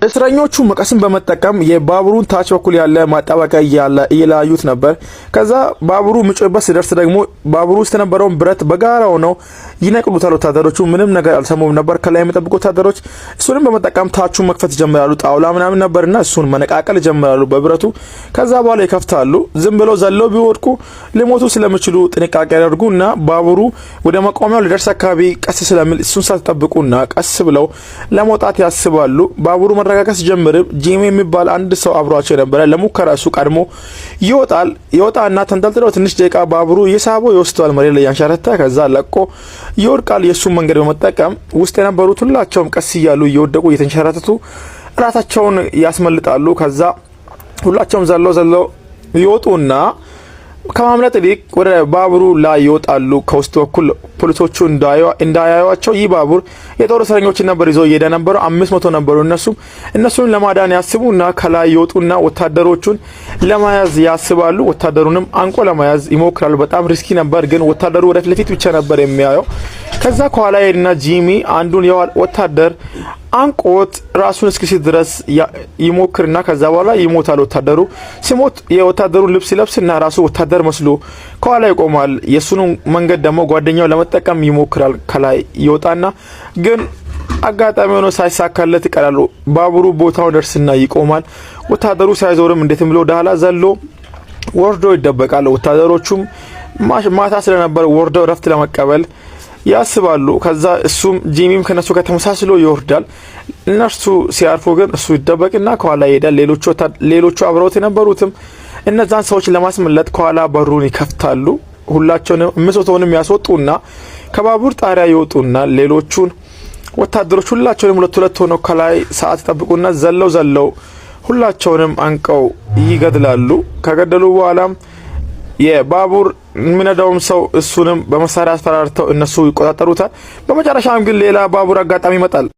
እስረኞቹ መቀስን በመጠቀም የባቡሩን ታች በኩል ያለ ማጣበቂያ እየለያዩት ነበር። ከዛ ባቡሩ ምጮበት ሲደርስ ደግሞ ባቡሩ ውስጥ የነበረውን ብረት በጋራ ሆነው ይነቅሉታል። ወታደሮቹ ምንም ነገር አልሰሙም ነበር። ከላይ የሚጠብቁ ወታደሮች እሱንም በመጠቀም ታቹን መክፈት ይጀምራሉ። ጣውላ ምናምን ነበርና እሱን መነቃቀል ይጀምራሉ በብረቱ። ከዛ በኋላ ይከፍታሉ። ዝም ብለው ዘለው ቢወድቁ ሊሞቱ ስለሚችሉ ጥንቃቄ ያደርጉና ባቡሩ ወደ መቆሚያው ሊደርስ አካባቢ ቀስ ስለሚል እሱን ሳትጠብቁና ቀስ ብለው ለመውጣት ያስባሉ። ባቡሩ መረጋጋት ሲጀምር ጂሚ የሚባል አንድ ሰው አብሯቸው የነበረ ለሙከራ እሱ ቀድሞ ይወጣል። ይወጣና ተንጠልጥሎ ትንሽ ደቂቃ ባቡሩ እየሳበው ይወስደዋል፣ መሬት ላይ ያንሸራተተ፣ ከዛ ለቆ ይወድቃል። የእሱን መንገድ በመጠቀም ውስጥ የነበሩት ሁላቸውም ቀስ እያሉ እየወደቁ እየተንሸራተቱ ራሳቸውን ያስመልጣሉ። ከዛ ሁላቸውም ዘለው ዘለው ይወጡና ከማምለጥ ይልቅ ወደ ባቡሩ ላይ ይወጣሉ። ከውስጥ በኩል ፖሊሶቹ እንዳያዩቸው። ይህ ባቡር የጦር እስረኞችን ነበር ይዞ እየሄደ ነበረው። 500 ነበሩ። እነሱም እነሱን ለማዳን ያስቡና ከላይ ይወጡና ወታደሮቹን ለመያዝ ያስባሉ። ወታደሩንም አንቆ ለመያዝ ይሞክራሉ። በጣም risky ነበር፣ ግን ወታደሩ ወደ ፊት ለፊት ብቻ ነበር የሚያየው። ከዛ ከኋላ ሄድና ጂሚ አንዱን ወታደር አንቆት ራሱን እስኪስት ድረስ ይሞክርና ከዛ በኋላ ይሞታል። ወታደሩ ሲሞት የወታደሩን ልብስ ይለብስና ራሱ ወታደር መስሎ ከኋላ ይቆማል። የእሱን መንገድ ደግሞ ጓደኛው ለመጠቀም ይሞክራል። ከላይ ይወጣና ግን አጋጣሚ ሆኖ ሳይሳካለት ይቀራሉ። ባቡሩ ቦታው ደርስና ይቆማል። ወታደሩ ሳይዞርም እንዴትም ብሎ ወደ ኋላ ዘሎ ወርዶ ይደበቃል። ወታደሮቹም ማታ ስለነበር ወርደው እረፍት ለመቀበል ያስባሉ። ከዛ እሱም ጂሚም ከነሱ ጋር ተመሳስሎ ይወርዳል። እነርሱ ሲያርፉ ግን እሱ ይደበቅና ከኋላ ይሄዳል። ሌሎቹ አብረውት የነበሩትም እነዛን ሰዎች ለማስመለጥ ከኋላ በሩን ይከፍታሉ። ሁላቸውንም 500ውንም ያስወጡና ከባቡር ጣሪያ ይወጡና ሌሎቹን ወታደሮች ሁላቸውንም ሁለት ሁለት ሆነው ከላይ ሰዓት ይጠብቁና ዘለው ዘለው ሁላቸውንም አንቀው ይገድላሉ። ከገደሉ በኋላም የባቡር የሚነዳውም ሰው እሱንም በመሳሪያ አስፈራርተው እነሱ ይቆጣጠሩታል። በመጨረሻም ግን ሌላ ባቡር አጋጣሚ ይመጣል።